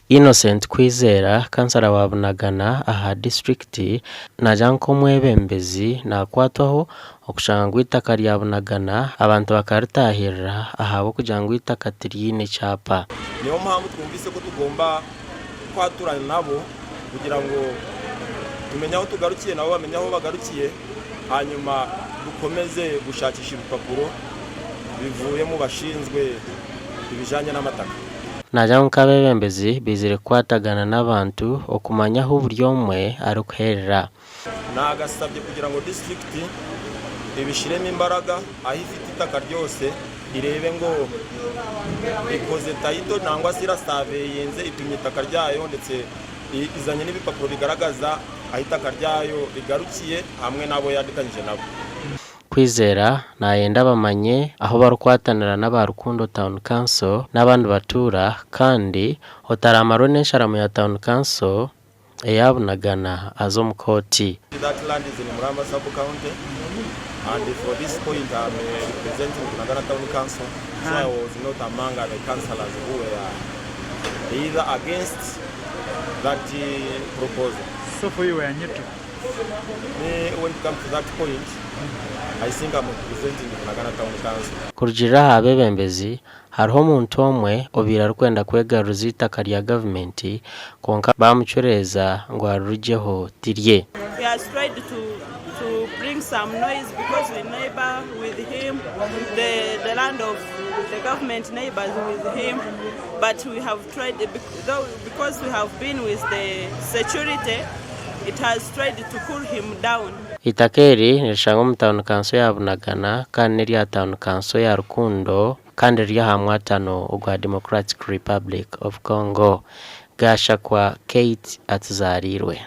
Innocent Kwizera, kansara wa Bunagana aha disiturikiti naagira ngu nk'omwebembezi nakwatwaho okushanga ngu eitaka rya Bunagana abantu bakaritaahirira ahabw'okugira ngu eitaka tiriine kyapa. Niyo mpamvu twumvise ko tugomba kwaturana nabo kugira ngo tumenye aho tugarukiye, nabo bamenye aho bagarukiye, hanyuma dukomeze gushakisha ibipapuro bivuye mu bashinzwe ibijyanye n'amataka. Naagira ngu nk'abeebembezi baizire kukwatagana n'abantu okumanya ahu buri omwe arikuheerera. Nagasabye kugira ngo disiturikiti ibishyiremo imbaraga, aho ifite itaka ryose irebe ngo ikoze title nangwa se irasurveyenze, ipimye itaka ryayo, ndetse izanye n'ibipapuro bigaragaza aho itaka ryayo rigarukiye hamwe n'abo yandikanyije nabo. Kwizera nayenda bamanye aho barikukwatanira n'aba Rukundo Town Council n'abandi batuura kandi otaramarwe n'ensharamu ya Town Council eya Bunagana aze omu kooti. That land is in Muramba sub-county, and for this point I'm representing Bunagana Town Council, so I was not among the councillors who were either against that proposal. So for you were neutral. Me, when it comes to that point, I think I'm representing Bunagana Town Council. Kurugiirira aha beebembezi, hariho omuntu omwe obaire arikwenda kwegaruza eitaka rya gavumenti kwonka bamucureeza ngu arirugyeho tirye. He has tried to bring some noise because we neighbor with him, the land of the government neighbors with him. But we have tried, though, because we have been with the security, it has tried to cool him down. Eitaka eri nirishangwa omu Town Council ya Bunagana kandi n'erya Town Council ya Rukundo kandi riri aha mwatano ogwa Democratic Republic of Congo. Gashakwa Kate Atuzariirwe.